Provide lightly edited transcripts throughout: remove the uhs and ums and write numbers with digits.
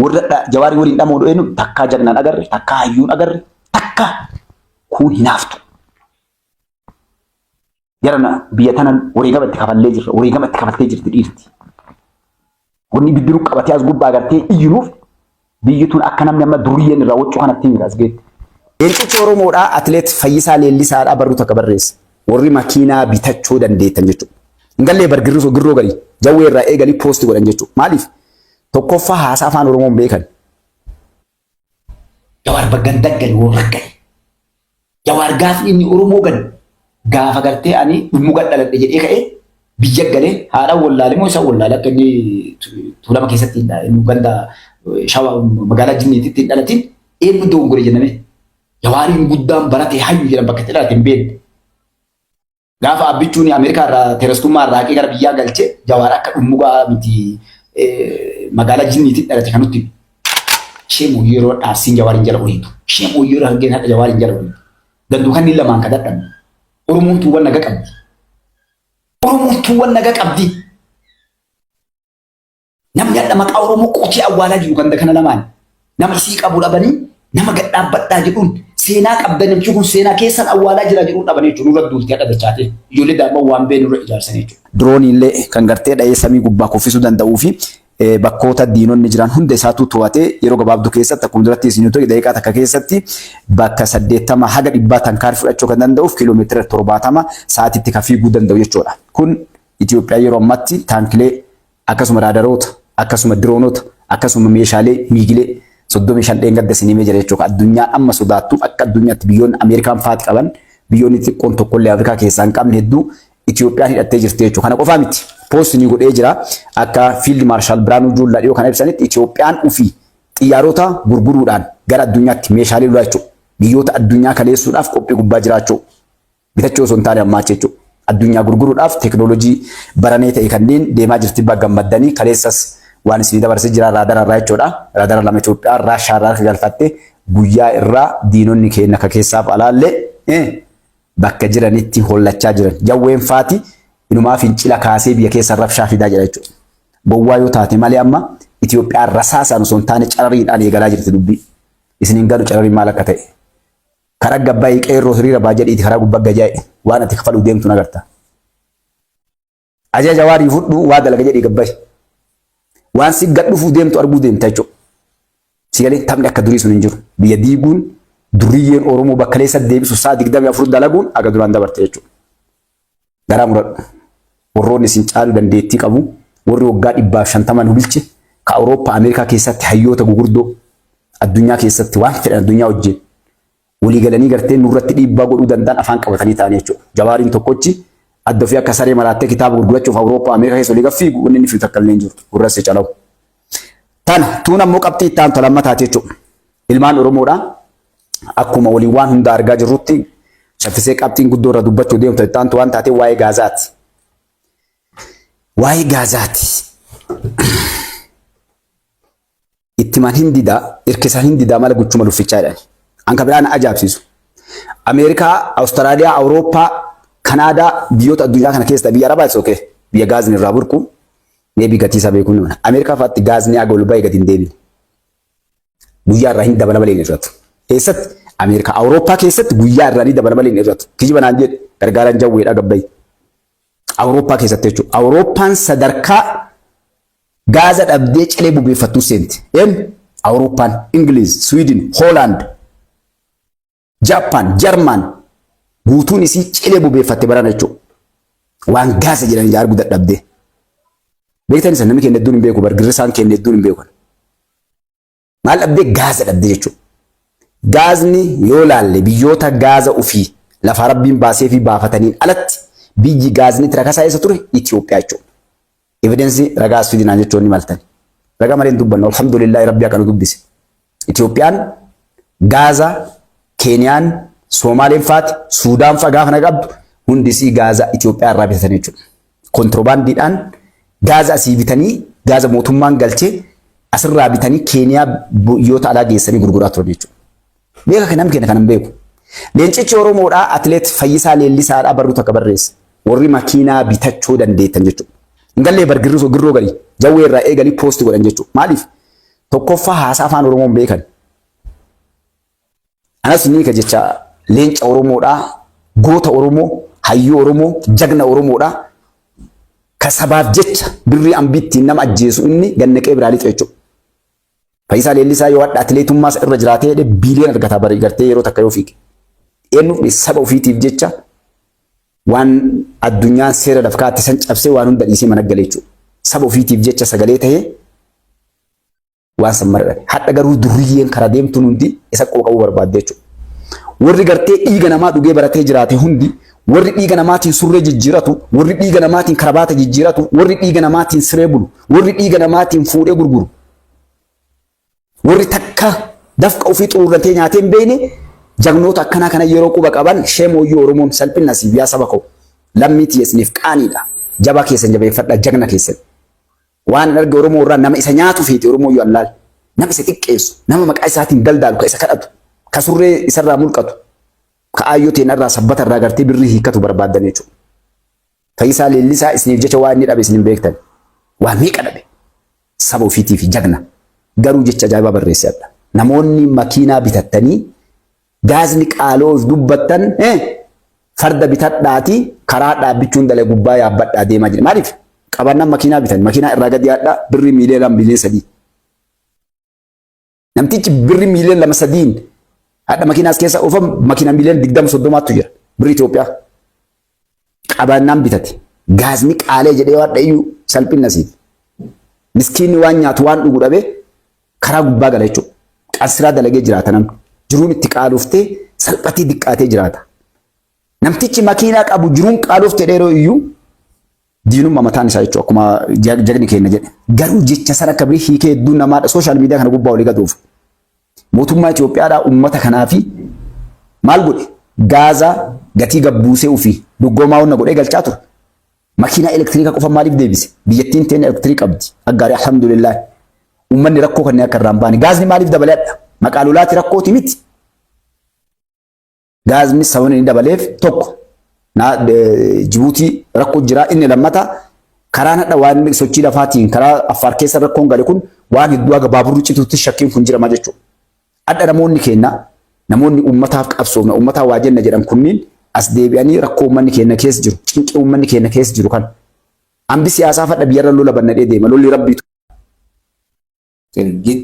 Warri Jawaarii waliin dhamoo eenyu takkaa jagnaan agarre, takkaa hayyuun agarre, takkaa kun hinaaftu. Jarana biyya tana wareegama itti kafallee jirra. Wareegama itti kafaltee jirti dhiirti. Wanni bidiruu qabatee as gubbaa agartee iyyinuuf biyyi tun akka namni amma duriyyeen irraa waccuu kanatti miti as geette. Leencichi Oromoodhaa Atileet Fayyisaa Leellisaadhaa barruu takka barreesse. Warri makiinaa bitachuu dandeettan jechuudha. Hin gallee bar girrisoo girroo galii jawwee irraa eegalii poosti godhan jechuudha. Maaliif? Tokkoffaa haasaa afaan Oromoo hin beekan. Jawaar baggan daggali warra gale. Jawaar gaafni inni Oromoo gale gaafa gartee ani dhummuga dhaladhe jedhee ka'ee biyya galee haadha wallaale moo isa wallaale akka inni tuulama keessatti inni ganda shawa magaalaa jinniititti hin dhalatin eenyu dogongore jenname. Jawaariin guddaan barate hayyu jedhan bakka itti dhalate hin beekne. Gaafa Abbichuun Ameerikaa irraa teerastummaa irraa haqee gara biyyaa galche Jawaar akka dhummugaa miti magaalaa jinniitti dhalate kan nutti Sheemoo yeroo dhaarsiin Jawaariin jala oliitu. Sheemoo yeroo hargeen hadha Jawaariin jala oliitu. Ganduu kanneen lamaan ka dadhabne. Oromoon tuuwwan naga qabdi. Oromoon tuuwwan naga qabdi. Namni hadha maqaa Oromoo qotee awwaalaa jiru ganda kana lamaan. Nama isii qabu dhabanii nama gad dhaabbadhaa jedhuun seenaa qabda namichi kun seenaa keessan awwaalaa jira jedhuun dhabanii jechuudha. Nurra duultee hadha dachaatee ijoollee daa'imman waan bee nurra ijaarsan jechuudha. Diroonii illee kan gartee dha'ee samii gubbaa kuffisuu danda'uu fi bakkoota diinonni jiran hunda isaatuu to'atee yeroo gabaabduu keessatti akkuma duratti isin ta'e daqiiqaa takka keessatti bakka 80 haga 100 tankaar fudhachuu kan danda'uuf kiiloomeetira 70 sa'aatiitti kan fiiguu danda'u jechuudha. Kun Itoophiyaa yeroo ammaatti taankilee akkasuma raadaroota, akkasuma diroonota, akkasuma meeshaalee miigilee 35 dheengadda isin himee jira jechuudha. Addunyaan amma sodaattuuf akka addunyaatti biyyoonni Ameerikaan faati qaban biyyoonni xiqqoon tokkollee Afrikaa keessaa hin qabne hedduu Itoophiyaan hidhattee jirti jechuudha. Kana qofaa miti. Poost ni godhee jira. Akka Fiild Maarshaal Biraanuu Juullaa dhiyoo kana ibsanitti Itoophiyaan ofii xiyyaarota gurguruudhaan gara addunyaatti meeshaalee lolaa jechuudha. Biyyoota addunyaa kaleessuudhaaf qophii gubbaa jiraachuu. Bitachuu osoo hin taane ammaacha jechuudha. Addunyaa gurguruudhaaf teekinooloojii baranee ta'e kanneen deemaa jirti baga gammaddanii kaleessas waan isinii dabarsee jira raadara irraa jechuudha. Raadara lama Itoophiyaa Raashaa irraa harka galfatte guyyaa irraa diinonni keenya ka keessaaf alaallee bakka jiranitti hollachaa jiran. Jawween faati inumaa fincila kaasee biyya keessa rabshaa fidaa jira jechuudha. Gowwaa yoo taate malee amma Itoophiyaan rasaasaan osoo hin taane carariidhaan eegalaa jirti dubbii. Isin hin galu carariin maal akka ta'e. Karaa gabbaa'ii qeerroo hiriira baa jedhiiti karaa gubbaa gajaa'e waan ati kafaluu deemtu nagarta. Ajaja waarii fudhu waa dalaga jedhii gabba'i. Waan si gad dhufuu deemtu arguu deemta jechuudha. Si galee taphni akka durii sun hin jiru. Biyya diiguun durriyyeen Oromoo bakkaleessa deebisu sa'a 24 dalaguun aga duraan dabarte jechuudha. Garaa muradhu. Warroonni isin caalu dandeettii qabu, warri waggaa 150 nu bilche, ka Awurooppaa, Ameerikaa keessatti hayyoota gugurdoo addunyaa keessatti waan fedhan addunyaa wajjin walii galanii gartee nurratti dhiibbaa godhuu danda'an afaan qabatanii ta'anii jechuudha. Jawaariin tokkochi adda ofii akka saree maraattee kitaaba gurgurachuuf Awurooppaa, Ameerikaa keessa walii gaffiigu wanni inni fidu takka illee hin jiru. Gurra si calawu. Tana tuun ammoo qabxii itti aantu lammataati jechuudha. Ilmaan Oromoodhaa akkuma waliin waan hunda argaa jirrutti shaffisee qabxiin guddoo irra dubbachuu deemtu itti aantu waan taatee waa'ee Gaazaati. Waa'ee Gaazaati. Ittimaan hin didaa, irkisaan hin didaa mala guchuma luffichaa jedhani. An ka biraa na ajaa'ibsiisu. Ameerikaa, Awustiraaliyaa, Awurooppaa, Kanaadaa biyyoota addunyaa kana keessa biyya Arabaa okay. Biyya gaazni irraa burqu. Maybe gatii isaa beekuun ni mala. Ameerikaa fa'aatti gaazni haga ol ba'e gadi hin deebine. Guyyaa irraa hin dabala malee hin hir'atu. Eessatti? Ameerikaa. Awurooppaa keessatti guyyaa irraa ni dabala malee hin hir'atu. Kijiba naan jedhe gargaaraan jawweedha gabbayi. Awurooppaa keessatti jechuudha. Awurooppaan sadarkaa gaaza dhabdee cilee bubeeffattuu seenti. Eenyu? Awurooppaan, Ingiliiz, Swiidin, Hoolaand, Jaappaan, Jarmaan guutuun isii cilee bubeeffatte barana jechuudha. Waan gaaza jedhan ija arguu dadhabdee. Beektan isa namni keenya hedduun hin beeku bargirrisaan keenya hedduun hin beeku. Maal dhabdee gaaza dhabdee jechuudha. Gaazni yoo laalle biyyoota gaaza ofii lafaa rabbiin baasee fi baafataniin alatti biyyi gaazni itti rakasaa eessa ture Itoophiyaa jechuudha. Evidensii ragaa as fidinaan jechuun ni maltan. Ragaa malee hin dubbannu. Alhamdulillah rabbi akka nu dubbise. Itoophiyaan gaaza Keeniyaan Soomaaleen faati Suudaan fa'a gaafa na qabdu hundi isii gaaza Itoophiyaa irraa bitatan jechuudha. Kontiroobaandiidhaan gaaza asii bitanii gaaza mootummaan galchee asirraa bitanii Keeniyaa biyyoota alaa geessanii gurguraa turan jechuudha. Beeka kan namni keenya kan hin beeku. Leencichi Oromoodhaa atileet Fayyisaa Leellisaadhaa barruu takka barreesse. Warri makiinaa bitachuu dandeettan jechuudha. Hin gallee bar girrisoo girroo galii jawwee irraa eegalii poosti godhan jechuudha. Maaliif? Tokkoffaa haasaa afaan Oromoo hin beekan. Anas ni ka jecha leenca Oromoodhaa, goota Oromoo, hayyuu Oromoo, jagna Oromoodhaa. Ka sabaaf jecha birrii ambittiin nama ajjeesu inni gannaqee biraa lixa jechuudha. Fayyisaa Leellisaa yoo hadha atileetummaa irra jiraatee jedhe biiliyoon argata bari gartee yeroo takka yoo fiige. Eenyuuf saba ofiitiif jecha waan addunyaan seera laf kaa'atte san cabsee waan hunda dhiisee mana gale jechuudha. Saba ofiitiif jecha sagalee tahee waan san mara dhabe. Hadha garuu durriyyeen karaa deemtuun hundi isa quba qabuu barbaadde jechuudha. Warri gartee dhiiga namaa dhugee baratee jiraate hundi, warri dhiiga namaatiin surree jijjiiratu, warri dhiiga namaatiin karabaata jijjiiratu, warri dhiiga namaatiin siree bulu, warri dhiiga namaatiin fuudhee gurguru, warri takka dafqa ofii xuruurratee nyaatee hin beekne jagnoota akkanaa kana yeroo quba qaban sheemooyyuu Oromoon salphina siif yaa saba koo lammii tiyya isiniif qaaniidha. Jabaa keessan jabeeffadha jagna keessan. Waan hin arge Oromoo irraa nama isa nyaatu feeti Oromoo yoo allaal. Nama isa xiqqeessu, nama maqaa isaatiin daldaalu, ka isa kadhatu, ka surree isarraa mulqatu, ka aayyoo teenarraa sabbata irraa gartee birrii hiikkatu barbaaddan jechuudha. Fayyisaa Leellisaa isiniif jecha waan inni dhabe isin hin beektan. Waa meeqa dhabe? Saba ofiitii fi jagna. Garuu jecha ajaa'ibaa barreesse adda. Namoonni makiinaa bitattanii gaazni qaaloof dubbattan farda bitadhaati karaa dhaabbichuun dhala gubbaa yaabbadhaa deemaa jira. Maaliif? Qabannaan makiinaa bitan. Makiinaa irraa gadi yaadhaa birrii miiliyoona 2 miiliyoona 3. Namtichi birri miiliyoona 2 3n hadha makiinaa as keessa oofan makiinaa miiliyoona 20 30tu jira. Birri Itoophiyaa. Qabannaan bitate. Gaazni qaalee jedhee waan dhayyuu salphinna siif. Miskiinni waan nyaatu waan dhugu dhabee karaa gubbaa gala jechuudha. Qansiraa dalagee jiraata namni. Jiruun itti qaaluftee salphatee diqqaatee jiraata. Namtichi makiinaa qabu jiruun qaaluftee dheeroo iyyuu diinummaa mataan isaa jechuudha akkuma jagni keenya jedhe. Garuu jecha sana akka birii hiikee hedduun namaadha sooshaal miidiyaa kana gubbaa olii gaduuf. Mootummaa Itoophiyaadhaa uummata kanaa fi maal godhe? Gaaza gatii gabbuusee ofii doggoomaa onna godhee galchaa ture. Makiinaa elektiriika qofa maaliif deebise? Biyyattiin teenya elektiriika qabdi. Aggaarii alhamdulillah. Uummanni rakkoo kanneen akka irraa hin baane. Gaazni maaliif dabalee adha? Maqaa lolaati rakkooti miti. Gaazni sababni inni dabaleef tokko Jibuutii rakkoo jira. Inni lammata karaan hadha waan sochii lafaatiin karaa Affaar keessa rakkoon gale kun waan hedduu haga baaburri cituutti shakkiin kun jirama jechuudha. Hadha namoonni keenya namoonni uummataaf qabsoofna uummataa waa jenna jedhan kunniin as deebi'anii rakkoo uummanni keenya keessa jiru cinqii uummanni keenya keessa jiru kan hambi siyaasaa fadha biyyarra lola bannadhee deema lolli rabbiitu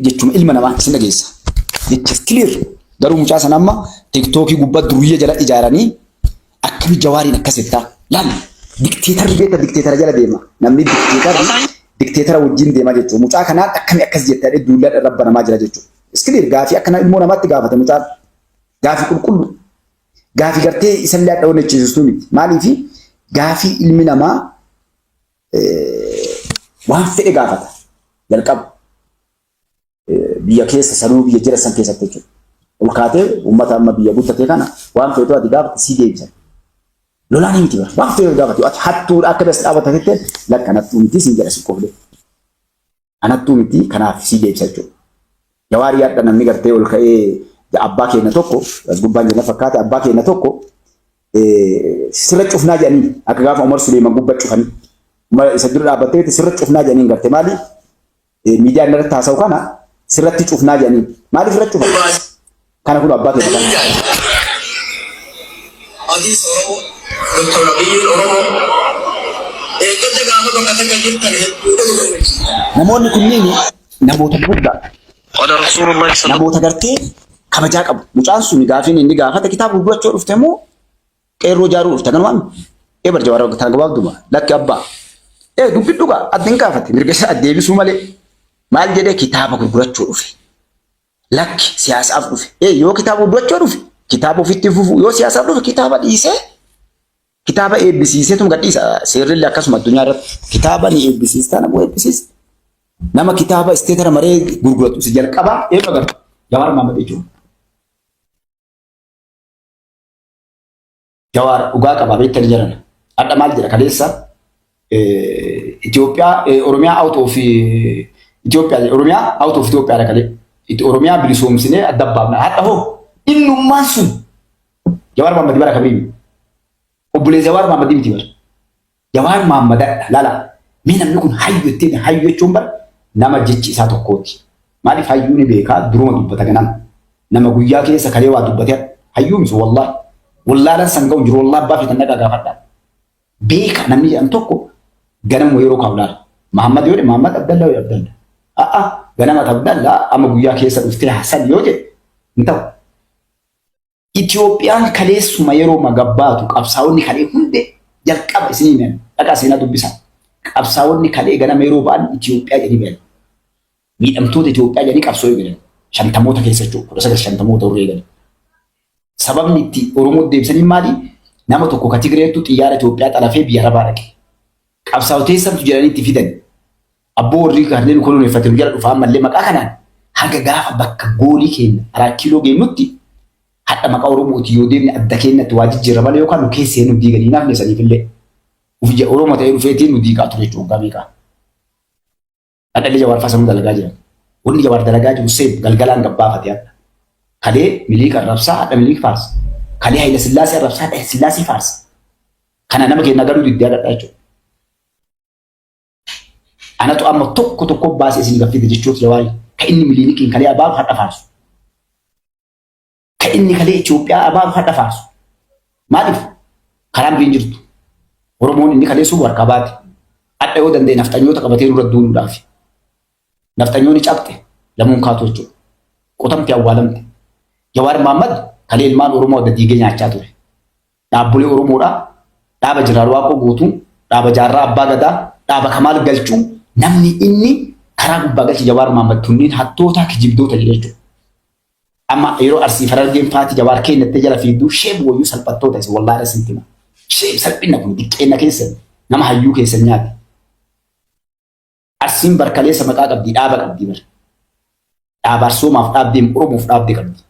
jechuma ilma namaa isin dhageessa. Jecha clear. Garuu mucaa sana amma tiktookii gubbaa duriyya jala ijaaranii akkami jawaariin akkas jettaa. Laal dikteetarri beekta dikteetara jala deema. Namni dikteetarri dikteetara wajjin deema jechuudha. Mucaa kanaan akkami akkas jetta jedhee duullaan irra banamaa jira jechuudha. Iskiliir gaafii akkana ilmoo namaatti gaafate mucaan. Gaafii qulqullu. Gaafii gartee isallee hadha onnachiisu miti. Maaliifi gaafii ilmi namaa waan fedhe gaafata. Jalqaba biyya keessa sanuu biyya jira san keessatti jechuudha. Ol kaatee uummata amma biyya guddatee kana waan feetu ati gaafate sii deebisan. Lolaan miti bara waan feetu gaafate ati hattuudha akka bes dhaabata jettee lakka anattuu miti siin jedha si qofle. Anattuu miti kanaaf sii deebisa jechuudha. Jawaarii hadha namni gartee ol ka'ee abbaa keenya tokko as gubbaan jenna fakkaate abbaa keenya tokko sirra cufnaa jedhanii akka gaafa Umar Suleeman gubba cufanii isa dura dhaabbattee sirra cufnaa jedhanii garte maali miidiyaan irratti haasa'u kana sirratti cufnaa jedhanii maaliif irra cufan kana kun abbaa keenya kana. Adiis Oromoo, Dr. Abiyyiin Oromoo, eeggadda gaafa bakka takka jirtan hedduu nama gammachiisa. Namoonni kunniin namoota gurguddaa Qala Rasuulullahi sallallahu namoota gartee kabajaa qabu. Mucaan sun gaafiin inni gaafate kitaaba gurgurachuu dhufte moo qeerroo jaaruu dhufte kanumaan ebar jawaara tana gabaabduma lakki abbaa. Ee dubbi dhugaa adda hin gaafate mirga isaa deebisuu malee maal jedhee kitaaba gurgurachuu dhufe. Lakki siyaasaaf dhufe. Ee yoo kitaaba gurgurachuu dhufe kitaaba ofitti fufu yoo siyaasaaf dhufe kitaaba dhiisee kitaaba eebbisiisee tuma gadhiisa. Seerrillee akkasuma addunyaa irratti kitaaba ni eebbisiista nama eebbisiista. Nama kitaaba isteetara maree gurguratu si jalqabaa eenyu agarta? Jawaar Mohaammed jechuudha. Jawaar dhugaa qaba beektanii jiran. Hadha maal jedha kaleessa Itoophiyaa Oromiyaa out of Itoophiyaa Oromiyaa out of Itoophiyaa dha kalee. Oromiyaa bilisoomsinee adda baafna. Hadha hoo innummaan sun Jawaar Mohaammed bara kamiin obboleessa Jawaar Mohaammed miti bara. Jawaar Mohaammed lala mee namni kun hayyu ittiin hayyu jechuun bara nama jechi isaa tokkooti. Maaliif hayyuu ni beekaa duruma dubbata ganama. Nama guyyaa keessa kalee waa dubbate hayyuu misu wallaahi. Wallaalan san ga'u jiru wallaahi abbaa feetan dhaqaa gaafadhaa. Beeka namni jedhan tokko ganamuma yeroo kaa'u laala. Mahammad yoo jedhe Mahammad Abdallaa yoo Abdalla. A'a ganama Abdallaa amma guyyaa keessa dhuftee Hasan yoo jedhe hin ta'u. Itoophiyaan kaleessuma yeroo magabbaatu qabsaa'onni kalee hundee jalqaba isinii himan dhaqaa seenaa dubbisaa. Qabsaa'onni kalee ganama yeroo ba'an Itoophiyaa jedhanii bayan. Miidhamtoota Itoophiyaa jedhanii qabsoo eegalan. Shantamoota keessa jechuudha. 1950moota warra eegalan. Sababni itti Oromoo deebisanii maali? Nama tokko ka Tigireettu xiyyaara Itoophiyaa xalafee biyya Arabaa dhaqe. Qabsaa'ota eessantu jedhanii itti fidan. Abboo warri kanneen koloneeffate nu jala dhufa ammallee maqaa kanaan haga gaafa bakka goolii keenya Araat Kiiloo geennutti hadha maqaa Oromooti yoo deemne adda keenyatti waa jijjiirra malee yookaan nu keessee nu diiganii nafne saniifillee uf Oromoo ta'ee dhufeetiin nu diigaa ture jechuudha waggaa meeqaa. Hadhallee Jawaar faa sanuu dalagaa jiran. Wanni Jawaar dalagaa jiru seem galgalaan gabbaafate hadha. Kalee Miliik arrabsaa hadha Miliik faarsa. Kalee Hayila Sillaasee arrabsaa hadha Sillaasee faarsa. Kana nama keenya galuu diddee hadha jechuudha. Anatu amma tokko tokko baasee isin gaffite jechuuf Jawaari. Ka inni Miliilikiin kalee abaaru hadha faarsu. Ka inni kalee Itoophiyaa abaaru hadha faarsu. Maaliif? Karaan biriin jirtu. Oromoon inni kalee sun harkaa baate. Hadha yoo danda'e nafxanyoota qabatee nurra duuluudhaaf. Nafxanyoonni cabxe lamuun kaatu jechuudha. Qotamte awwaalamte. Jawaar Mahaammad kalee ilmaan Oromoo adda diigee nyaachaa ture. Dhaabbolee Oromoodhaa, dhaaba Jeneraal Waaqoo Guutuu, dhaaba Jaarraa Abbaa Gadaa, dhaaba Kamaal Galchuu namni inni karaa gubbaa galche Jawaar Mahaammad tunniin hattootaa kijibdoota jedhe jechuudha. Amma yeroo Arsii Harargeen faati Jawaar keenyattee jala fiigduu sheem wayyuu salphattoota isin wallaahi irra sintima. Sheem salphina kun diqqeenna keessan nama hayyuu keessan nyaate. Arsiin barkaleessa maqaa qabdi dhaaba qabdi bar. Dhaaba Arsoomaaf dhaabdeem Oromoof dhaabde qabdi.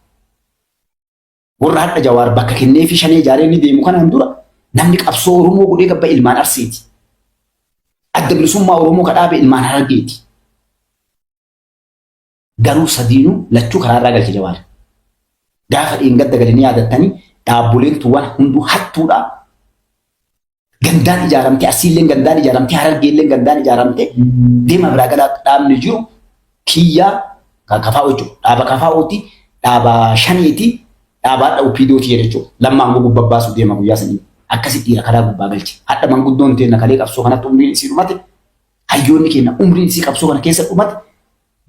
Warra hadha Jawaar bakka kenneefii shanee ijaaree inni deemu kanaan dura namni qabsoo Oromoo godhee gabba ilmaan Arsiiti. Adda bilisummaa Oromoo ka dhaabe ilmaan Harargeeti. Garuu sadiinuu lachuu karaa irraa galche Jawaar. Gaafa dheengadda gadi ni yaadattanii dhaabboleen tuwwan hunduu hattuudha. Gandaan ijaaramtee Arsiilleen gandaan ijaaramtee Harargeelleen gandaan ijaaramtee deema biraa galaa dhaabni jiru kiyyaa kafaa'oo jechuudha. Dhaaba kafaa'ooti, dhaaba shaniiti, dhaaba hadha OPDOti jedhe jechuudha. Lamma aangoo gubbaa baasuu deema guyyaa sanii. Akkasi dhiira karaa gubbaa galche. Hadha manguddoon teenna kalee qabsoo kanatti umriin isii dhumate. Hayyoonni keenya umriin isii qabsoo kana keessa dhumate.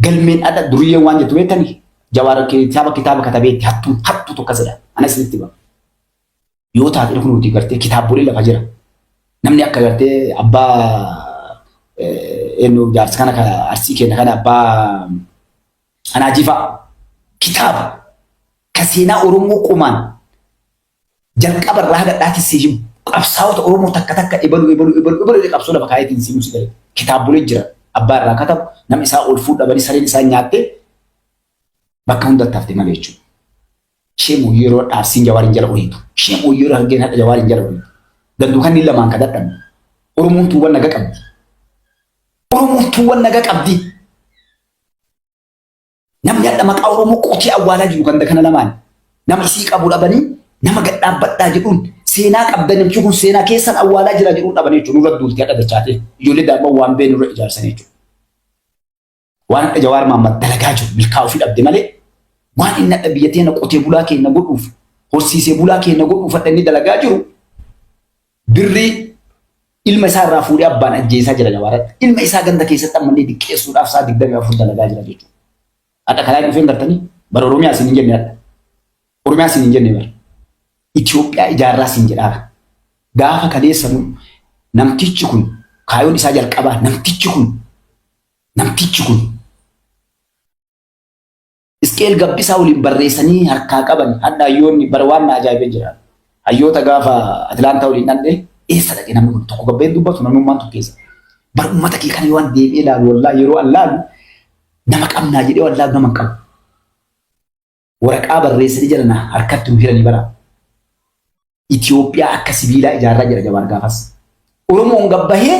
Galmeen hadha duriyyeen waan jettu beektanii Jawaar kitaaba kitaaba katabeetti hattuun hattu tokko jedha. Ana isinitti hima. Yoo taate kun nuti gartee kitaabolee lafa jira. Namni akka gartee abbaa eenyu jaarsa kana ka arsii keenya kana abbaa anaajii fa'a kitaaba ka seenaa Oromoo qomaan jalqaba irraa haga dhaatti si himu qabsaa'ota Oromoo takka takka ebalu ebalu ebalu ebalu jedhee qabsoo lafa kaayeetiin si himu si gale kitaabolee jira abbaa irraa katabu namni isaa ol fuudhabanii sareen isaa nyaattee bakka hundatti hafte malee jechuudha. Shame yeroo dhaabsiin jawaariin jala oliitu. Shame yeroo hargeen hadha jawaariin jala oliitu. Ganduu kanneen lamaan ka dadhabne. Oromoon tuuwwan naga qabdi. Oromoon tuuwwan naga qabdi. Namni hadha maqaa Oromoo qotee awwaalaa jiru ganda kana lamaan. Nama isii qabu dhabanii nama gad dhaabbadhaa jedhuun seenaa qabdan namichi kun seenaa keessan awwaalaa jira jedhuun dhabanii jechuudha. Nurra duultee hadha dachaatee ijoollee daa'imman waan bee nurra ijaarsan jechuudha. Waan hadha Jawaar Mahaammad dalagaa jiru milkaa'uu fi dhabde malee waan inni hadha biyya teena qotee bulaa keenya godhuuf horsiisee bulaa keenya godhuuf hadha inni dalagaa jiru birrii ilma isaa irraa fuudhee abbaan ajjeesaa jira Jawaaratti. Ilma isaa ganda keessatti ammallee diqqeessuudhaaf sa'a 24 dalagaa jira jechuudha. Hadha karaa dhufeen gartanii bara Oromiyaa isin hin jenne hadha. Oromiyaa isin hin jenne bara. Itoophiyaa ijaarraa isin jedhaara. Gaafa kaleessa namtichi kun kaayoon isaa jalqabaa namtichi kun Namtichi kun Isqeel Gabbisaa waliin barreessanii harkaa qaban hadha hayyoonni bara waan na ajaa'ibee jira. Hayyoota gaafa Atilaantaa waliin dhandhe eessa dhaqe namni kun tokko gabbeen dubbatu namnummaan tokko keessa. Bara uummata kee kana yoo an deebi'ee ilaalu wallaahi yeroo an laalu nama qabnaa jedhee waan laalu nama hin qabu. Waraqaa barreessanii jedhan harkatti nu hiranii bara. Itoophiyaa akka sibiilaa ijaarraa jedha Jawaar gaafas. Oromoon gabbahee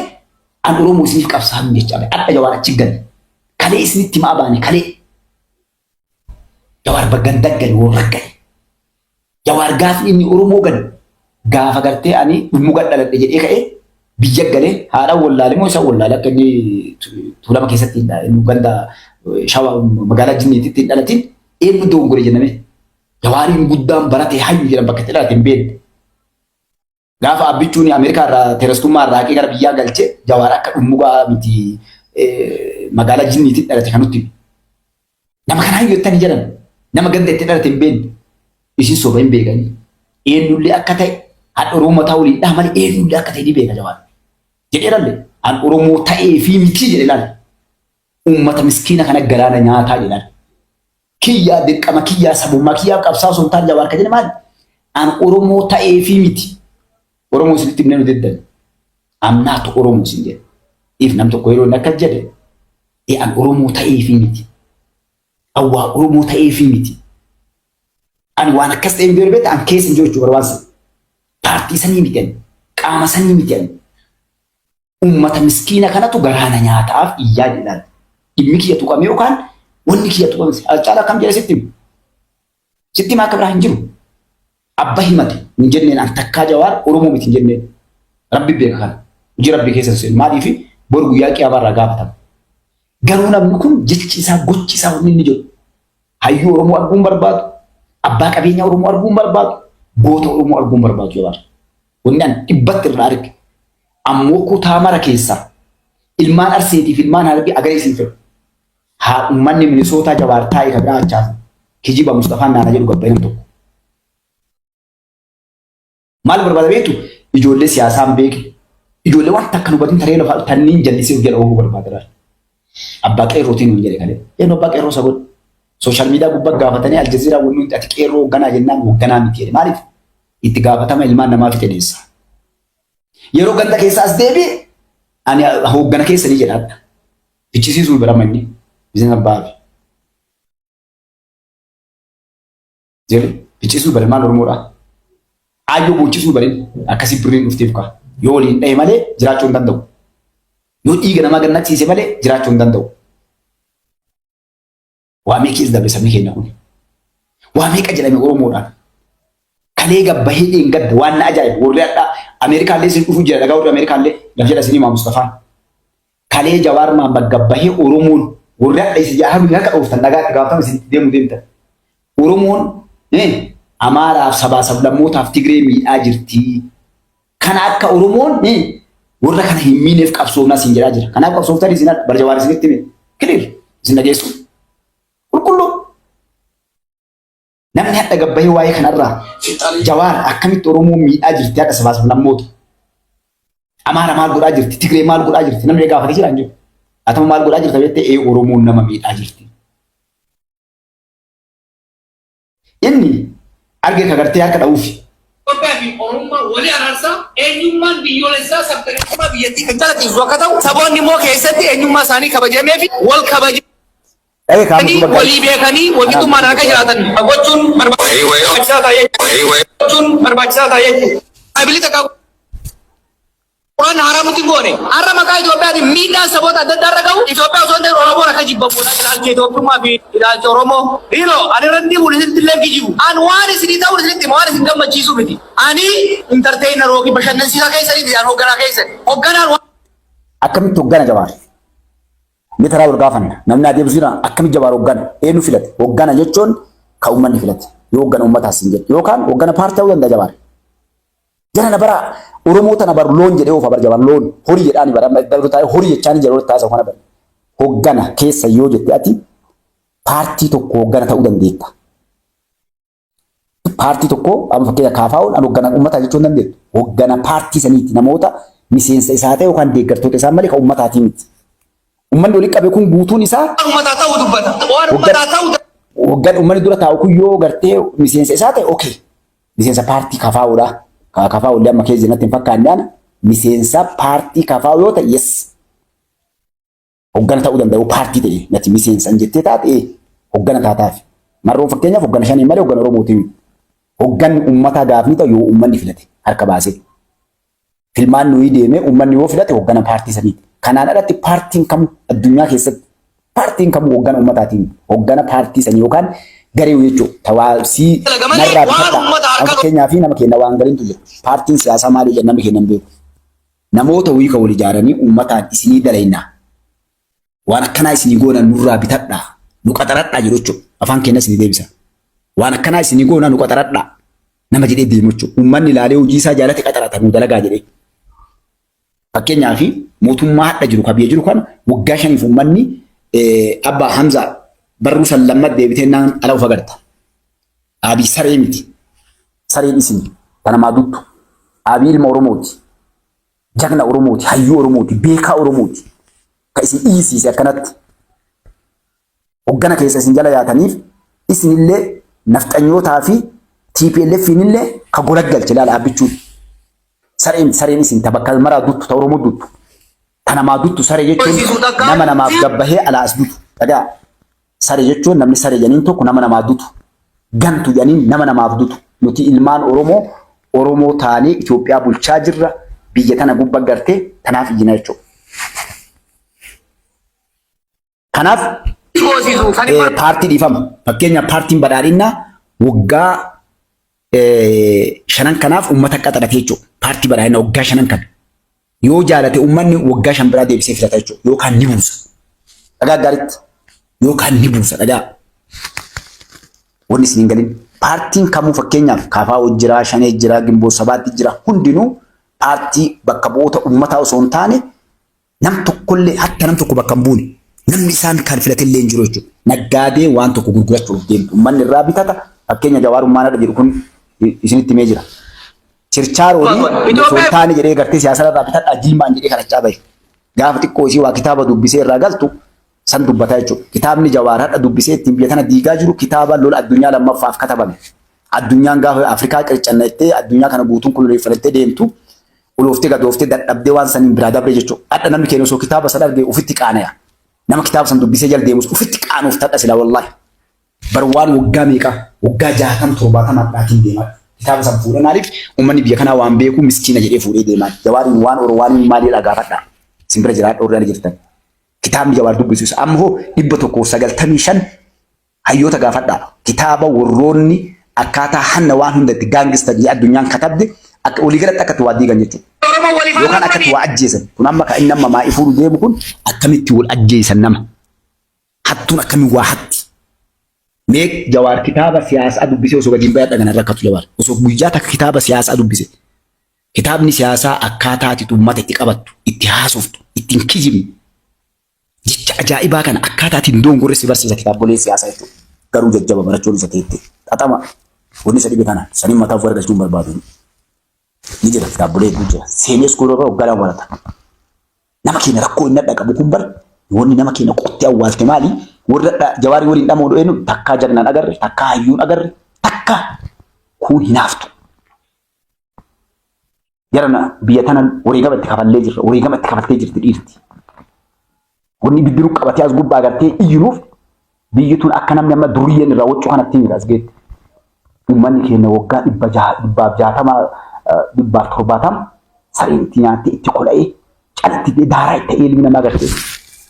an Oromoo isiniif qabsaa'u jecha bahe. Adha Jawaar achi gale. Kalee isinitti maa baane kalee. Jawaar baggan daggale warra gale. Jawaar gaafni inni Oromoo gale gaafa gartee ani dhummuga dhaladhe jedhee ka'ee biyya galee haadha wallaale moo isa wallaale akka inni tuulama keessatti inni ganda Shawa magaalaa Jinniititti hin dhalatin eenyu dogongore jenname. Jawaariin guddaan barate hayyu jedhan bakka itti dhalate hin beekne. Gaafa Abbichuun Ameerikaa irraa teerastummaa irraa haqee gara biyyaa galche Jawaar akka dhummugaa miti magaalaa Jinniitti dhalate kan nutti hime. Nama kana hayyu jettanii jedhan nama ganda itti dhalate hin beekne. Isin soba hin beekanii. Eenyullee akka ta'e hadha Oromoo mataa waliin dhaha malee eenyullee akka ta'e ni beeka Jawaar. Jedhee lalle an Oromoo ta'ee fi miti jedhe lalle. Uummata miskiina kana galaana nyaataa jedhan. Kiyyaa dirqama kiyyaa sabummaa kiyyaaf qabsaa osoo hin taane Jawaar kan jedhe maali? An Oromoo ta'ee fi miti. Oromoo isinitti himnee nu diddan. I'm not Oromoo isin jedhe. If nam tokko yeroo inni akkas jedhe e an Oromoo ta'ee fi miti. An waa Oromoo ta'ee fi miti. Ani waan akkas ta'e hin beeku beekta an keessa hin jiru jechuudha waan sana. Paartii sanii miti ani. Qaama sanii miti ani. Ummata miskiina kanatu garaa na nyaataaf iyyaa jedhaan. Dhimmi kiyya tuqame yookaan wanni kiyya tuqame. Alcaala akkam jedhe sitti himu. Sitti himaa akka biraa hin jiru. Abba himate hin jenneen an takkaa Jawaar Oromoo miti hin jenneen. Rabbi beeka kana. Hojii Rabbi keessa hin seenu. Maaliif boru guyyaa qiyaamaa irraa gaafatama. Garuu namni kun jechi isaa gochi isaa wanni inni jedhu hayyuu Oromoo arguu hin barbaadu. Abbaa qabeenyaa Oromoo arguu hin barbaadu. Goota Oromoo arguu hin barbaadu Jawaar. Wanni an dhibbatti irraa arge. Ammoo kutaa mara keessaa ilmaan Arseetiif ilmaan Harargee agaree isin fedhu. Haa ummanni Minisootaa Jawaar taa'e ka biraa achaafu. Kijiba Mustafaan naana jedhu gabbaye nam tokko. Maal barbaada beektu? Ijoollee siyaasaa hin beekne. Ijoollee waan takka hin hubatin taree lafaa tanniin jallisee of jala oofuu barbaada laal. Abbaa qeerrootiin nuun jedhe kalee. Eenyu abbaa qeerroo isa godhe? Sooshaal miidiyaa gubbaa gaafatanii Aljazeeraa wanni hundi ati qeerroo hoogganaa jennaan hoogganaa miti jedhe. Maaliif? Itti gaafatama ilmaan namaa fixe deessa. Yeroo ganda keessa as deebi'e ani hooggana keessanii jedha. Fichisiisuu bira manni miseensa abbaa fi. Jedhe fichisiisuu bira maal Oromoodha. Aayyoo boochisuu bari akkasii birriin dhufteef kaa. Yoo waliin dhahe malee jiraachuu hin danda'u. Yoo dhiiga namaa gad naqsiise malee jiraachuu hin danda'u. Waa meeqa keessa darbe sabni keenya kun. Waa meeqa jedhame Oromoodhaan. Kalee gabbahee dheengadda waan na ajaa'ibu warri hadhaa Ameerikaallee isin dhufu jira dhagaa warri Ameerikaallee laf jedha isin himaa Mustafaan. Kalee Jawaar Mahammad gabbahee Oromoon warri hadha isin jaha harka dhooftan dhagaa itti gaafatama isin deemu deemtan. Oromoon Amaaraaf sabaa sablammootaaf Tigree miidhaa jirti. Kana akka Oromoon warra kana hin miineef qabsoofnaa siin jedhaa jira. Kanaaf qabsooftan isin hadha bar Jawaar isinitti hime. Clear isin dhageessu. Qulqulluu. Namni hadha gabbahee waa'ee kanarraa Jawaar akkamitti Oromoon miidhaa jirti hadha sabaa sablammoota. Amaara maal godhaa jirti? Tigree maal godhaa jirti? Namni gaafatee jira hin jiru. Atama maal godhaa jirta jettee ee Oromoon nama miidhaa jirti. Inni arge ka gartee harka dha'uufi. Itoophiyaa fi Oromummaa walii araarsaa eenyummaan biyyoolessaa sabdaneessummaa biyyattii kan calaqqisiisu akka ta'u saboonni immoo keessatti eenyummaa isaanii kabajamee fi wal Dhagee kaa'amu kabajanii duuba gaarii. walii beekanii walqixxummaan akka jiraatan gochuun barbaachisaa ta'a jechuudha. Gochuun barbaachisaa ta'a jechuudha. Abilii takka Qur'aanni haaraa nutti hin goone. Har'a maqaa Itoophiyaatiin miidhaan saboota adda addaa irra gahu Itoophiyaa osoo hin ta'in Oromoon akka jibbamu godhaa jira. Ilaalcha Itoophiyummaa fi ilaalcha Oromoo. Dhiiroo ani irratti himuun isinitti illee hin kijibu. An waan isinii ta'uun isinitti hima waan isin gammachiisuu miti. Ani entertainer yookiin bashannansiisaa keessanii miti an hoogganaa keessani. Hoogganaan waan Akkamitti hoggana Jawaar? Mee taraa wal gaafanna. Namni adeemsu jira akkamitti Jawaar hoggana? Eenyu filate? Hoggana jechuun kan uummanni filate. Yoo hoggana uummataas hin jedhu. Yookaan hoggana paartii ta'uu danda'a Jawaar. Jara na bara Oromoo tana bar loon jedhee oofa bar Jawaar loon horii jedhaani bara amma iddoo taa'ee horii jechaani jara walitti haasa'u kana bara. Hoggana keessa yoo jette ati paartii tokko hoggana ta'uu dandeetta. Paartii tokko amma fakkeenya KFO'n an hoggana uummataa jechuu hin dandeettu. Hoggana paartii saniiti namoota miseensa isaa ta'e yookaan deeggartoota isaa malee kan uummataatii miti. Uummanni walitti qabe kun guutuun isaa uummataa ta'uu dubbata. Waan uummataa ta'uu hoggan uummanni dura taa'u kun yoo gartee miseensa isaa ta'e okay. Miseensa paartii KFO'dha. KFO illee amma keessa natti hin fakkaanne ana miseensa paartii KFO yoo ta'e yes. Hoggana ta'uu danda'u paartii ta'e nati miseensa hin jettee taate hoggana taataaf. Marroon fakkeenyaaf hoggana shanii malee hoggana Oromootii miti. Hogganni uummataa gaafni ta'u yoo uummanni filate harka baasee. Filmaan nuyi deemee uummanni yoo filate hoggana paartii saniiti. Kanaan alatti paartiin kamuu addunyaa keessatti paartiin kamuu hoggana uummataatiin hoggana paartii sanii yookaan garee jechuudha. Tawaasii narraa bitadhaa. Fakkeenyaa fi nama keenya waan gariintu jira. Paartiin siyaasaa maali jedhan namni keenya hin beeku. Namoota wayii kan wal ijaaranii uummataan isinii dalaynaa. Waan akkanaa isinii goona nurraa bitadhaa nu qaxaradhaa jedhu jechuudha. Afaan keenya isinii deebisa. Waan akkanaa isinii goona nu qaxaradhaa nama jedhee deemu jechuudha. Uummanni ilaalee hojii isaa jaalate qaxarata nu dalagaa jedhee. Fakkeenyaaf mootummaa hadha jiru ka biyya jiru kana waggaa shaniif uummanni Abbaa Hamzaa barruu san lammat deebitee naan ala of agarta. Abiy saree miti. Sareen isin ta namaa duttu. Abiy ilma Oromooti. Jagna Oromooti. Hayyuu Oromooti. Beekaa Oromooti. Ka isin iyyisiise akkanatti. Hoggana keessa isin jala yaataniif isinillee nafxanyootaa fi TPLFiinillee ka gola galche laala abbichuun. Sareen sareen isin ta bakka maraa duttu ta Oromoo duttu. Ta namaa duttu saree jechuun nama namaaf gabbahee alaa as dutu. Dhagaa. Sare jechuun namni sare jedhaniin tokko nama namaa dutu. Gantu jedhaniin nama namaaf dutu. Nuti ilmaan Oromoo Oromoo taanee Itoophiyaa bulchaa jirra. Biyya tana gubba gartee tanaaf iyyina jechuudha. Kanaaf Hoosisu kan paartii dhiifama. Fakkeenyaaf paartiin badhaadhinnaa waggaa shanan kanaaf uummata qaxarate jechuudha. Paartii badhaadhinaa waggaa shanan kana. Yoo jaalate uummanni waggaa shan biraa deebisee filata jechuudha. Yookaan ni buusa. Dhagaa gaariitti. Yookaan ni buusa dhagaa. Wanni isin hin galin. Paartiin kamuu fakkeenyaaf KFO jira, Shanee jira, Gimboo Sabaatti jira. Hundinuu paartii bakka bu'oota uummataa osoo hin taane nam tokkollee hatta nam tokko bakka hin buune. Namni isaan kan filatillee hin jiru jechuudha. Naggaadee waan tokko gurgurachuuf deemtu. Uummanni irraa bitata. Fakkeenya Jawaarummaan hadha jedhu kun isinitti himee jira. Chirchaaroon osoo hin taane jedhee gartee siyaasa irraa bitadhaa jilmaan jedhee kadhachaa bahe. Gaafa xiqqoo isii waa kitaaba dubbisee irraa galtu san dubbataa jechuudha. Kitaabni Jawaar hadha dubbisee ittiin biyya tana diigaa jiru kitaaba lola addunyaa lammaffaaf katabame. Addunyaan gaafa Afrikaa qircanna jettee addunyaa kana guutuun koloneeffattee deemtu ulooftee gadooftee dadhabdee waan saniin biraa dabre jechuudha. Hadha namni keenya osoo kitaaba san arge ofitti qaanaya. Nama kitaaba san dubbisee jala deemus ofitti qaanuuf tadha sila wallaahi. Bar waan waggaa meeqa waggaa jaatam torbaatama hadhaatiin deemaa. Kitaaba san fuudhee maaliif uummanni biyya kanaa waan beeku miskiina jedhee fuudhee deemaa. Jawaariin waan oro waan maaliidha gaafadha. Isin bira jiraadha warri jirtan. Kitaabni Jawaar dubbisu amma hoo 195 hayyoota gaafadhaa. Kitaaba warroonni akkaataa hanna waan hunda itti gaangista jedhee addunyaan katabde akka waliigalatti akka itti waa diigan jechuudha. Oromoo waliif Yookaan akka itti waa ajjeesan. Kun amma kan inni amma maa'ii fuudhu deemu kun akkamitti wal ajjeesan nama. Hattuun akkamiin waa hatti. Mee Jawaar kitaaba siyaasaa dubbisee osoo gadi hin bahe dhagana rakkatu Jawaar. Osoo guyyaa takka kitaaba siyaasaa dubbise. Kitaabni siyaasaa akkaataa ati uummata itti qabattu, itti haasoftu, ittiin kijibnu. Jecha ajaa'ibaa kana akkaataa ittiin dongorre si barsiisa kitaabolee siyaasaa jechuudha. Garuu jajjaba barachuun isa teette. Xaxama. Wanni isa dhibe kana saniin mataa of argachuu hin barbaadu. Ni jira kitaabolee hedduu jira. Seenee iskuulii irra waggaa lama barata. Nama keenya rakkoo inni hadha qabu kun bar wanni nama keenya qottee awwaalte maali? Warri hadha jawaarii waliin dhamoo dho'eenu takkaa jagnaan agarre, takkaa hayyuun agarre, takkaa kun hinaaftu. Jarana biyya tana wareegama itti kafallee jirra. Wareegama itti kafaltee jirti dhiirti. Wanni ibiddi nu qabatee as gubbaa agartee iyyinuuf biyyi tun akka namni amma duriyyeen irraa waccuu kanatti miti as geette. Uummanni keenya waggaa 600 160 170 sareen itti nyaattee itti kola'ee calitti daaraa itti ta'ee ilmi namaa gartee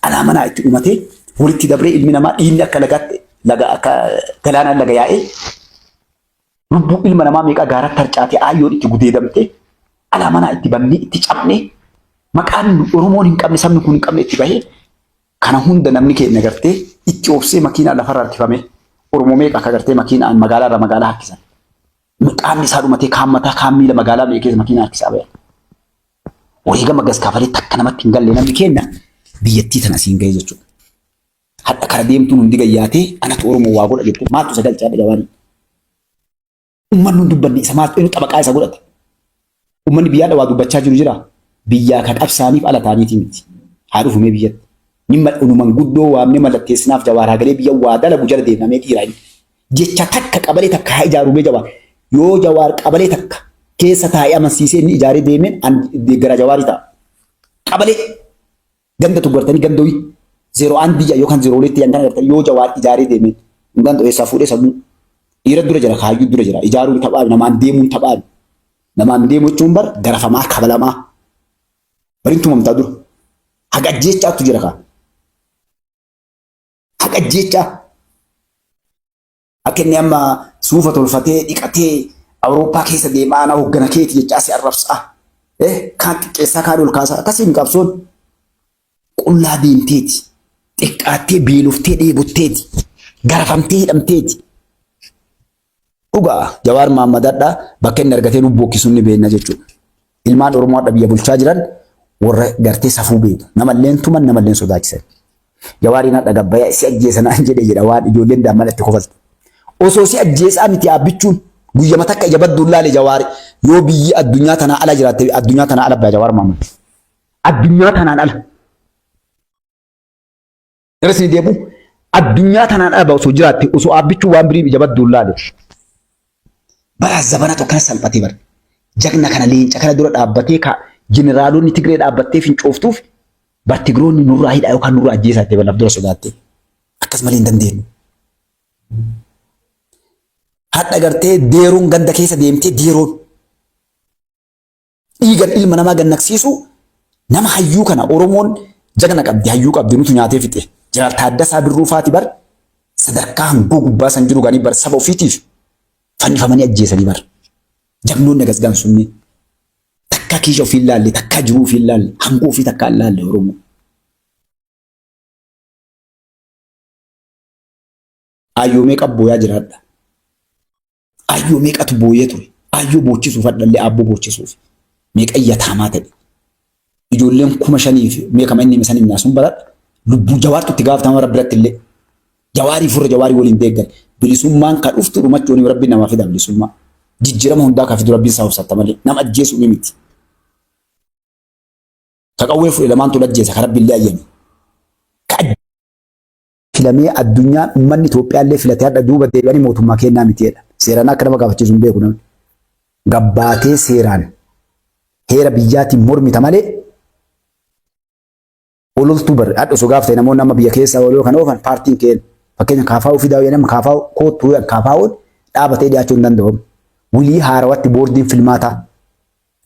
alaa manaa itti dhumatee walitti dabree ilmi namaa dhiigni akka lagaatti laga akka galaanaan laga yaa'ee Lubbuu ilma namaa meeqaa gaaratti harcaatee aayyoon itti gudeedamtee alaa manaa itti bannee itti cabnee maqaan Oromoon hin qabne sabni kun hin qabne itti bahee kana hunda namni keenya gartee itti obsee makiinaa lafarra harkifame Oromoo meeqa akka gartee makiinaan magaalaa irraa magaalaa harkisan. Qaamni isaa dhumatee kaan mataa kaan miila magaalaa meeqa keessa makiinaa harkisaa bahe. Wareegama gas kafalee takka namatti hin galle namni keenya biyyattii tana asiin gahe jechuudha. Hadha kara deemtuun hundi gayyaatee anatu Oromoo waa godha jette maaltu isa galchaa dha jawaanii. Uummanni hin dubbanne isa maaltu eenyu xabaqaa isa godhate. Uummanni biyyaa waa dubbachaa jiru jira. Biyyaa ka qabsaaniif ala taaniitii miti. Haa dhufu mee biyyatti. Ni mal'unuman guddoo waamnee mallatteessinaaf jawaar hagalee biyya waa dalagu jala deemnamee dhiira inni. Jecha takka qabalee takka haa ijaaru mee jawaar. Yoo jawaar qabalee takka keessa taa'ee amansiisee inni ijaaree deemeen an deeggara jawaarii ta'a. Qabalee Ganda tokko gartanii ganda wayii zeeroo aan biyya yookaan zeeroo walitti yan kana gartanii yoo jawaar ijaaree deemee hin danda'u eessaa fuudhee sammuu dhiira dura jira kaayyuu dura jira ijaaruun taphaa namaan deemuun taphaa namaan deemu jechuun bar garafamaa kabalamaa barin tumamtaa dura haga ajjeechaatu jira kaa haga ajjeechaa Akka inni amma suufa tolfatee dhiqatee Awurooppaa keessa deemaa ana hoggana keeti jechaa si arrabsaa. Kaan xiqqeessaa kaan ol kaasaa akkasiin qabsoon qullaa deemteeti. Xiqqaattee beeloftee dheebotteeti. Garafamtee hidhamteeti. Dhugaa Jawaar Mahaammad hadha bakka inni argatee nu bookkisuun ni beekna jechuudha. Ilmaan Oromoo hadha biyya bulchaa jiran warra gartee safuu beeku. Namalleen tuman namalleen sodaachisan. Jawaariin hadha gabbayaa si ajjeesa naan jedhe jedha waan ijoolleen daa'imman itti kofaltu. Osoo si ajjeesaa miti aabbichuun guyyama takka ija badduun laale Jawaari yoo biyyi addunyaa tanaa ala jiraatte addunyaa tanaa ala baya Jawaar Mahaammad. Addunyaa tanaan ala. Irra isin deebi'u addunyaa tanaan ala osoo jiraatte osoo aabbichuu waan birii ija badduun laale. Bara zabanatu akkana salphatee bara. Jagna kana leenca kana dura dhaabbatee ka jeneraalonni Tigree dhaabbattee fincooftuuf bar Tigroonni nurraa hidhaa yookaan nurraa ajjeesaa jettee bar dura sodaatte. Akkas malee hin dandeenyu. Hadha gartee deeroon ganda keessa deemtee deeroon dhiigan ilma namaa gannaqsiisu nama hayyuu kana Oromoon jagna qabdi hayyuu qabdi nutu nyaatee fixe. Jeneraal Taaddasaa Birruu faati bar sadarkaa hangoo gubbaa san jiru ganii bar saba ofiitiif fannifamanii ajjeesanii bar. Jagnoonni agas gaan sunni takkaa kiisha ofii hin laalle takkaa jiruu ofii hin laalle hangoo ofii takkaa hin laalle Oromoo. Aayyoo meeqa booyaa jiraadha. Aayyoo meeqatu booyee ture. Aayyoo boochisuuf hadhallee aabboo boochisuuf. Meeqa yataamaa ta'e. Ijoolleen 5000 fi meeqama inni san himnaa sun baradha. Lubbuu jawaartu itti gaafatama rabbi biratti illee. Jawaarii furra jawaarii waliin deeggan. Bilisummaan ka dhuftu dhumachuun rabbi namaa fida bilisummaa. Jijjiirama hundaa ka fidu rabbiin isaa obsatta malee. Nama ajjeesuu ni miti. Ka qawwee fudhe lamaantu ajjeesa ka rabbi illee ayyame. Ka filamee addunyaan uummanni Itoophiyaallee filate hadha duuba deebi'anii mootummaa kennaa miti jedha. Seeraan akka nama gaafachiisu hin beeku namni. Gabbaatee seeraan heera biyyaatiin mormita malee ololtuu barre hadha osoo gaafatee namoonni amma biyya keessaa oloo kan oofan paartiin keen fakkeenya kaafaa ofii daawwee nama kaafaa koottuu kaafaa dhaabatee dhiyaachuu hin danda'amu. Wilii haarawatti boordiin filmaataa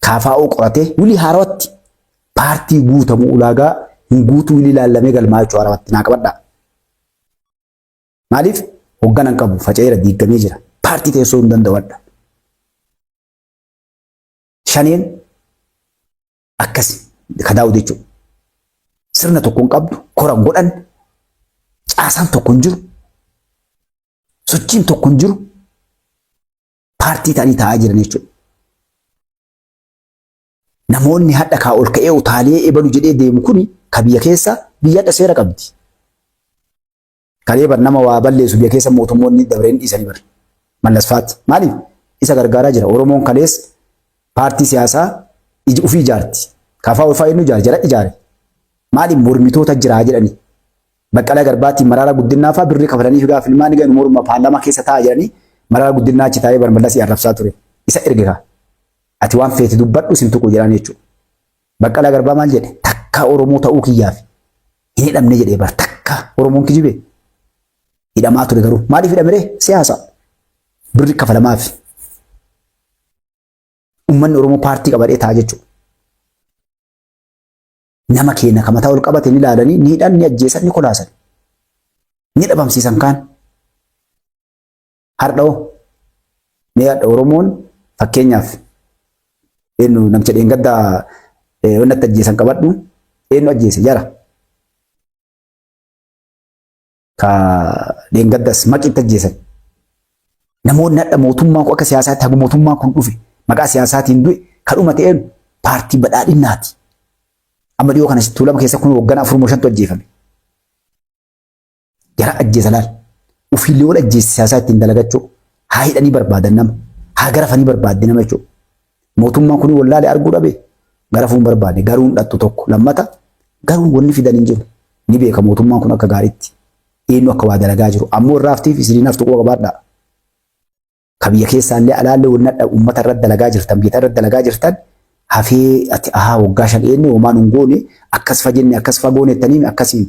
KFO qoratee wilii haarawatti paartii guutamu ulaagaa hin guutuu wilii laallamee galmaa jechuu haarawatti naa qabadhaa. Maaliif hoggana hin qabu faca'eera diigamee jira. Paartii teessoo hin danda'u hadha. Shaneen akkasi ka daawud jechuudha. Sirna tokko hin qabdu, kora hin godhan, caasaan tokko hin jiru, sochiin tokko hin jiru. Paartii ta'anii taa'aa jiran jechuudha. Namoonni hadha kaa ol ka'ee utaalee ebalu jedhee deemu kuni ka biyya keessa biyya hadha seera qabdi. Kalee bar nama waa balleessu biyya keessa mootummoonni dabreen dhiisanii bar. Mallas faatti. Maaliif? Isa gargaaraa jira. Oromoon kalees paartii siyaasaa ofii ijaarti. Kaafaa ofaa inni ijaare jala ijaare. Maaliif mormitoota jiraa jedhanii. Baqqalaa Garbaatiin Maraaraa Guddinnaa fa'aa birrii kafalanii fi gaafa filmaanni ganu morma paarlaamaa keessa taa'a jedhanii Maraaraa Guddinnaa achi taa'ee Barmallasii arrabsaa ture. Isa erge kaa. Ati waan feete dubbadhu sin tuqu jedhaan jechuudha. Baqqalaa Garbaa maal jedhe? Takkaa Oromoo ta'uu kiyyaaf hin hidhamne jedhee bar takka Oromoon kijibee. Hidhamaa ture garuu maaliif hidhame ree? Siyaasa. Birri kafalamaaf. Uummanni Oromoo paartii qabadhee taa'a jechuudha. Nama keenya ka mataa ol qabate ni laalanii ni hidhan ni ajjeesan ni kolaasan. Ni dhabamsiisan kaan. Har'a hoo mee hadha Oromoon fakkeenyaaf eenyu namcha dheengaddaa wanni itti ajjeesan qabadhu eenyu ajjeese jara. Ka dheengaddas maqitti ajjeesan. Namoonni hadha mootummaan kun akka siyaasaatti haga mootummaan kun dhufe maqaa siyaasaatiin du'e kan dhumate eenyu paartii badhaadhinnaati. Amma dhiyoo kana tuulama keessa kun hoggana afur moo shantu ajjeefame. Jara ajjeesa laal. Ofiillee wal ajjeesti siyaasaa ittiin dalagachuu. Haa hidhanii barbaadan nama. Haa garafanii barbaadde nama jechuudha. Mootummaan kun wallaale arguu dhabe garafuu hin barbaadne garuu hin dhattu tokko lammata garuu wanni fidan hin jiru. Ni beeka mootummaan kun akka gaariitti eenyu akka waa dalagaa jiru. Ammoo irraa haftiif isiniin haftu quba qabaadhaa. Ka biyya keessaallee alaallee wanni hadha uummata irratti dalagaa jirtan biyya irratti dalagaa jirtan hafee ati ahaa waggaa 5 eenyu homaa nun goone akkas fa jenne akkas fa goone jettanii akkasiin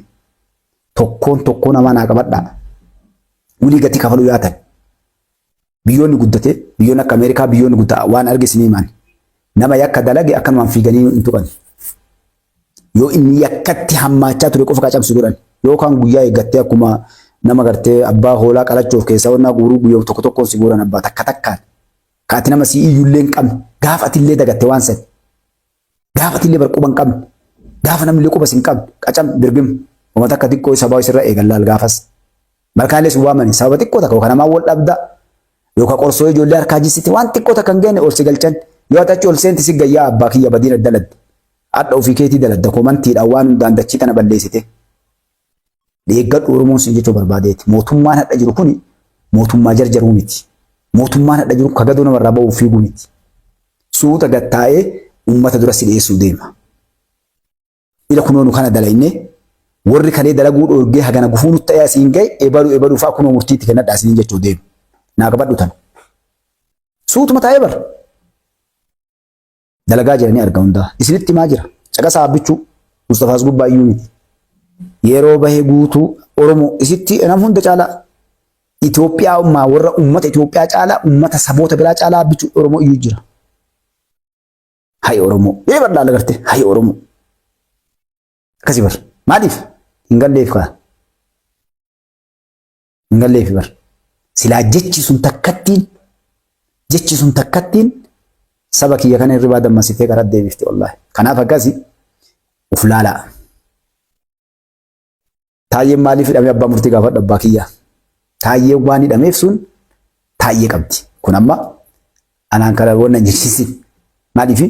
tokkoon tokkoo namaa naa qabadhaa. Wulii gatii kafaluu yaatan. Biyyoonni guddate biyyoonni akka Ameerikaa biyyoonni guddaa waan arge isinii himaan. Nama yakka dalage akkanumaan fiiganii hin tuqan. Yoo inni yakkatti hammaachaa ture qofa qacamsu godhan. Yookaan guyyaa eeggattee akkuma nama gartee abbaa hoolaa qalachuuf keessaa onnaa guuruu guyyaa tokko tokkoon si guuran abbaa takka takkaan. Ka ati nama sii iyyullee hin qabne gaafa atillee dagatte waan sani. Gaafa atillee bar quba hin qabne gaafa namnillee quba si hin qabne qacam birgim. Uummata akka xiqqoo sabaa isirra eegallaal gaafas. Malkaalee sun waamani sababa xiqqoo takka yookaan namaa wal dhabda yookaan qorsoo ijoollee harkaa jissite waan xiqqoo takka hin geenne ol si galchan. Yoo ati achi ol seente si gayyaa abbaa kiyya badiin adda ladde. Hadha ofii keetii daladda komantiidhaan waan hundaan dachii tana balleessite. Deeggadhu Oromoon siin jechuu barbaadeeti. Mootummaan hadha jiru kuni mootummaa jarjaruu miti. Mootummaan hadha jiru kagadoo namarraa ba'uuf fiiguu miti. Suuta gattaa'ee uummata dura si dhiyeessuu deema. Ila kunoo nu kana dalayne warri kalee dalaguu dhoorgee hagana gufuu nutti ta'ee asiin ga'e ebalu ebalu fa'a kunoo murtiitti kennadha asiin jechuu deema. Naa qabadhu tana. Suutuma taa'ee bara. Dalagaa jiranii arga hundaa. Isinitti himaa jira. Caqasaa abbichuu Mustafaas gubbaa iyyuu miti. Yeroo bahee guutuu Oromoo isitti nam hunda caalaa Itoophiyaa ummaa warra uummata Itoophiyaa caalaa uummata saboota biraa caalaa abbichuu Oromoo iyyuu jira. Hayi Oromoo. Ee bal'aa agarte hayi Oromoo. Akkasii bar. Maaliif? Hin galleef kaa. Hin galleef bar. Silaa jechi sun takkattiin saba kiyya kana hirribaa dammasitee karaa deebifte wallaahi. Kanaaf akkasi uf laalaa. Taayyeen maaliif hidhamee abbaa murtii gaafadhu abbaa kiyyaa. Taayyeen waan hidhameef sun taayyee qabdi. Kun amma anaan kana wanna hin jechisiin. Maaliif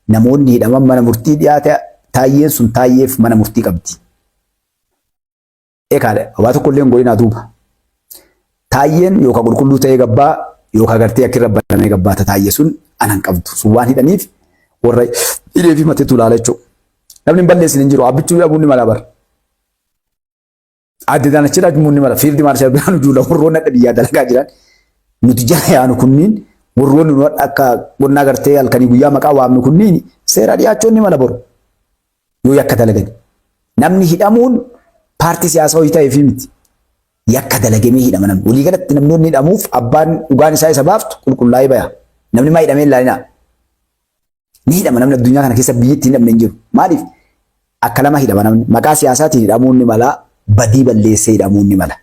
namoonni hidhaman mana murtii dhiyaate taayyeen sun taayyeef mana murtii qabdi. Eekaadha waa tokko illee hin godhinaa duuba. Taayyeen yookaan qulqulluu ta'ee gabbaa yookaan gartee akka irra banamee gabbaata taayyee sun anan qabdu. Sun waan hidhaniif warra hidhee fi mateetu ilaala jechuudha. Namni hin balleessin hin jiru. Abbichuu dhabuun ni mala bara. Adde Daanachii dhabuun ni mala. Fiildi Maarshaal Birhaanuu Juulaa warroonni adda biyyaa dalagaa jiran nuti jala yaanu kunniin warroonni nu akka qonnaa gartee halkanii guyyaa maqaa waamnu kunniin seera dhiyaachuun ni mala boru. Yoo yakka dalagan. Namni hidhamuun paartii siyaasaa hojii ta'eef miti. Yakka dalagamee hidhama namni. Waliigalatti namni hidhamuuf abbaan dhugaan isaa isa baaftu qulqullaa'ee baya. Namni maa hidhamee ilaalinaa? Ni hidhama namni addunyaa kana keessa biyyatti hin hidhamne hin jiru. Maaliif? Akka lama hidhama namni. Maqaa siyaasaatiin hidhamuun ni mala, badii balleessee hidhamuun ni mala.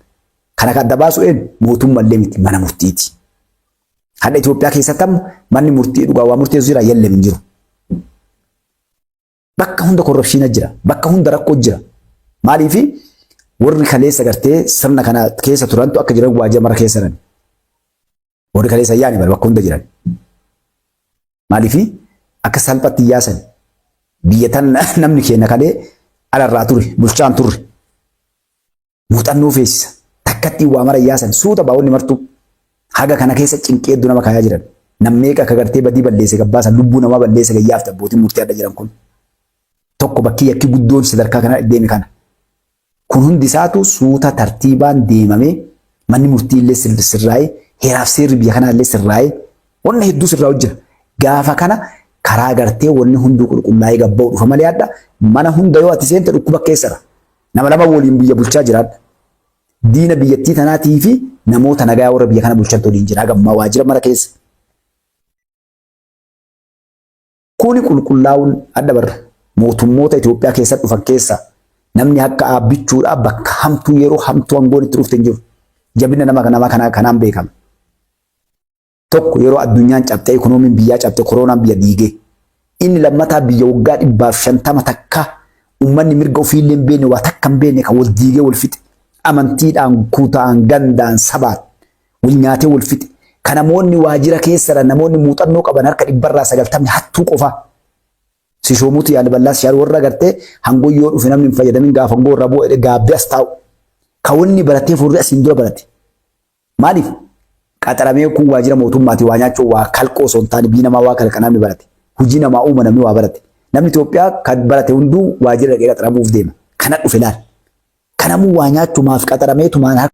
Kana kan adda baasu eenyu? Mootummaallee miti mana murtiiti. Hadha Itoophiyaa keessatti amma manni murtii dhugaa waa murteessu jira yellem hin jiru. Bakka hunda corruption jira. Bakka hunda rakkoo jira. Maaliif warri kaleessa gartee sirna kana keessa turantu akka jiran waajjira mara keessa jiran. Warri kaleessa yaani bara bakka hunda jiran. Maaliif akka salphatti yaasan biyya tan namni keenya kalee alarraa ture bulchaan turre. Muuxannoo feesisa. Takkatti waa mara yaasan suuta baa'onni martuu. Haga kana keessa cinqee hedduu nama kaayaa jiran. Nammeeqa akka gartee badii balleesse gabbaasan lubbuu namaa balleesse gayyaaf abbootiin murtii adda jiran kun. Tokko bakki yakki guddoon sadarkaa kana deeme kana. Kun hundi isaatu suuta tartiibaan deemamee manni murtii illee sirraa'ee heeraaf seerri biyya kanaa illee sirraa'ee wanna hedduu sirraa hojjeta. Gaafa kana karaa gartee wanni hunduu qulqullaa'ee gabba'u dhufa malee adda mana hunda yoo ati seente dhukkuba keessara. Nama lama waliin biyya bulchaa jiraadha. Diina biyyattii tanaatii fi namoota nagaa warra biyya kana bulchan waliin jira gammaa waajjira mara keessa. Kuni qulqullaa'uun adda barra. Mootummoota Itoophiyaa keessa dhufan keessa namni akka aabbichuudhaa bakka hamtuu yeroo hamtuu aangoon itti dhufte hin jiru. Jabina nama nama kanaa kanaan beekama. Tokko yeroo addunyaan cabxee ikoonomiin biyyaa cabxe koronaan biyya diigee. Inni lammataa biyya waggaa 150 takka uummanni mirga ofiillee hin beekne waa takka hin beekne kan wal diigee wal fixe. Amantiidhaan, kutaan, gandaan, sabaan wal nyaatee wal fixe. Kan namoonni waajjira keessadha namoonni muuxannoo qaban harka 90% hattuu qofaa. Si shoomuutu yaala bal'aas yaala warra agartee hangoo yoo dhufe namni hin fayyadamin gaafa hangoo irraa bu'u gaabbee as taa'u. Kan wanni baratee fuulli asiin dura barate. Maaliif? Qaxaramee kun waajjira mootummaati waa nyaachuu waa kalqoo osoo hin taane biyyi namaa waa kalqa namni barate. Hojii namaa uuma namni waa barate. Namni Itoophiyaa kan barate hunduu waajjira dhaqee qaxaramuuf deema. Kana dhufe laal. Kanamuu waa nyaachumaaf qaxarameetumaan.